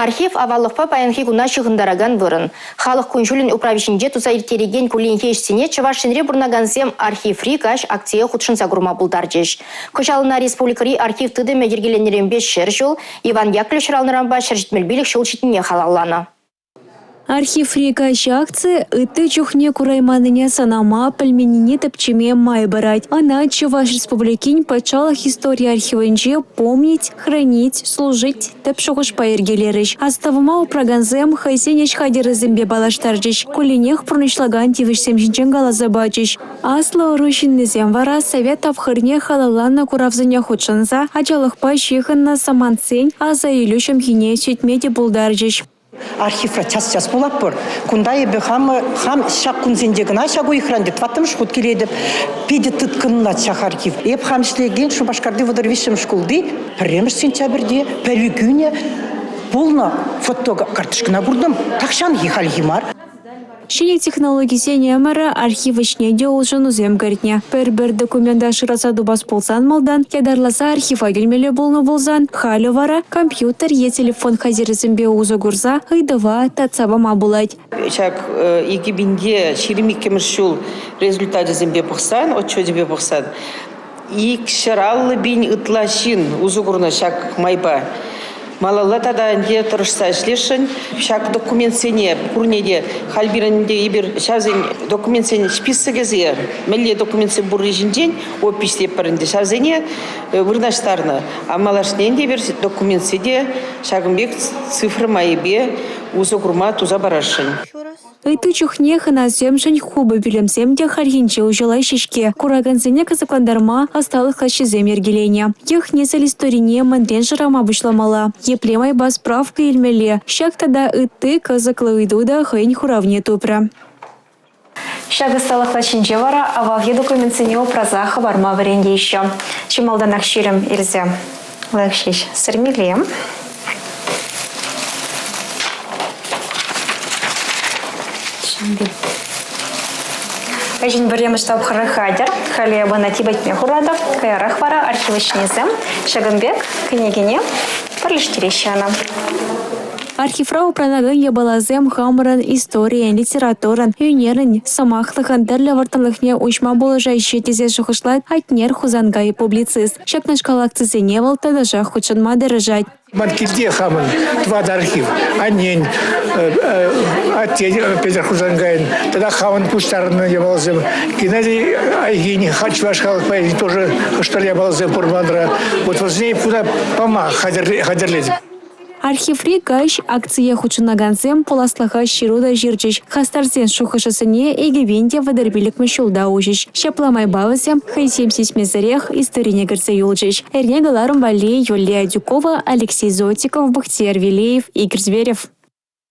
Архив аваллӑхпа паянхи куна ҫыхӑнтаракан вырӑн. Халӑх кун-ҫулӗн управҫинче туса ирттерекен кулленхи ӗҫсене Чӑваш Енре пурӑнакансем «Архиври каҫ» акцие хутшӑнса курма пултарчӗҫ. Кӑҫал ӑна республикӑри архив тытӑмӗ йӗркеленнӗренпе 100 ҫул, Иван Яковлев ҫуралнӑранпа 175 ҫул ҫитнине халалланӑ. Архиври каҫ акци ытти чухне курайманнине сӑнама, пӗлменнине тӗпчеме май парать. Ӑна Чӑваш Республикин патшалӑх истори архивӗнче «Помнить, хранить, служить» тӗп шухӑшпа йӗркелерӗҫ. Астӑвӑма упракансем хӑйсен ӗҫ хатӗрӗсемпе паллаштарчӗҫ, кулленех пурнӑҫлакан тивӗҫсем ҫинчен каласа пачӗҫ. Аслӑ ӑру ҫыннисем вара совет тапхӑрне халалланӑ куравсене хутшӑнса ачалӑхпа ҫыхӑннӑ самантсен аса илӳ ҫӑмхине сӳтме те пултарчӗҫ. Архивра час-час пулатпӑр. Кунта эпӗ хам, хам ҫак кунсенче кӑна ҫак уйӑхран те тӑваттӑмӗш хут килетӗп. Питӗ тыткӑнлать ҫак архив. Эп хам ӗҫлекен Шупашкарти 33-мӗш шкулти пӗрремӗш сентябрьте пӗлӳ кунӗ пулнӑ фотокарточкӑна куртӑм. Тахҫанхи хальхи мар. Ҫӗнӗ технологисен ӗмӗрӗ архив ӗҫне те улшӑнусем кӗртнӗ. Пӗр-пӗр документа шыраса тупас пулсан малтан ятарласа архива килмелле пулнӑ пулсан, халӗ вара компьютер е телефон хатӗрӗсемпе усӑ курса ыйтӑва татса пама пулать. Ҫак 2022-мӗш ҫул результачӗсемпе пӑхсан, отчечӗпе пӑхсан, 250 пин ытла ҫын усӑ курнӑ ҫак майпа. Малалла тата ӗнтӗ тӑрӑшса ӗҫлесшӗн. Ҫак документсене пурне те халь пирӗн ӗнтӗ эпир ҫавсен документсен списокӗсем, мӗнле документсем пурри ҫинчен опись тетпӗр ӗнтӗ, ҫавсене вырнаҫтарнӑ. А малашне ӗнтӗ эпир документсене те ҫакӑн пек цифра майӗпе усӑ курма туса парасшӑн. Ытти чухне хӑнасемшӗн хупӑ пӳлӗмсем те хальхинче уҫӑлаҫҫӗ-ҫке. Куракансене кӑсӑклантарма ӑсталӑх лаҫҫисем йӗркеленӗ. Йӑх-несӗл историне мӗнрен шырама пуҫламалла, епле майпа справка илмелле – ҫак тата ытти кӑсӑклӑ ыйту та хӑйӗн хуравне тупрӗ. Ҫак ӑсталӑх лаҫҫинче вара авалхи документсене упраса хӑварма вӗрентеҫҫӗ. Чи малтанах ҫирӗм илсе лайӑх ҫеҫ сӗрмелле. Ӗҫӗн пӗрремӗш тапхӑрӗ хатӗр. Халӗ эпӗ ӑна типӗтме хуратӑп. Каярах вара архив ӗҫченӗсем ҫакӑн пек кӗнекене пӗрлештереҫҫӗ ӑна. Архивра упранакан япаласем хамӑрӑн историйӗн, литературӑн, ӳнерӗн, сӑмахлӑхӑн тӗрлӗ вӑрттӑнлӑхне уҫма пулӑшаҫҫӗ тесе шухӑшлать Атнер Хусанкай публицист. Ҫакнашкал акцисене вӑл тӑтӑшах хутшӑнма тӑрӑшать. Ман килте хамӑн тӑват архив. Аннен, атте Петӗр Хусанкайӑн тата хамӑн пуҫтарӑннӑ япаласем. Геннадий Айхин, чӑваш халӑх поэзийӗн тоже хӑш-пӗр япаласем пур манра. Вот вӗсене куда пама хатӗрлетӗп. Архиври каҫ акцие хутшӑнакансем пуласлӑха ҫыру та ҫырчӗҫ. Хастарсен шухӑшӗсене 2035-мӗш ҫулта уҫӗҫ. Ҫапла майпа вӗсем хӑйсем сисмесӗрех историне кӗрсе юлчӗҫ. Эрне кӑларӑм валли Юлия Адюкова, Алексей Зотиков, Бахтияр Велеев, Игорь Зверев.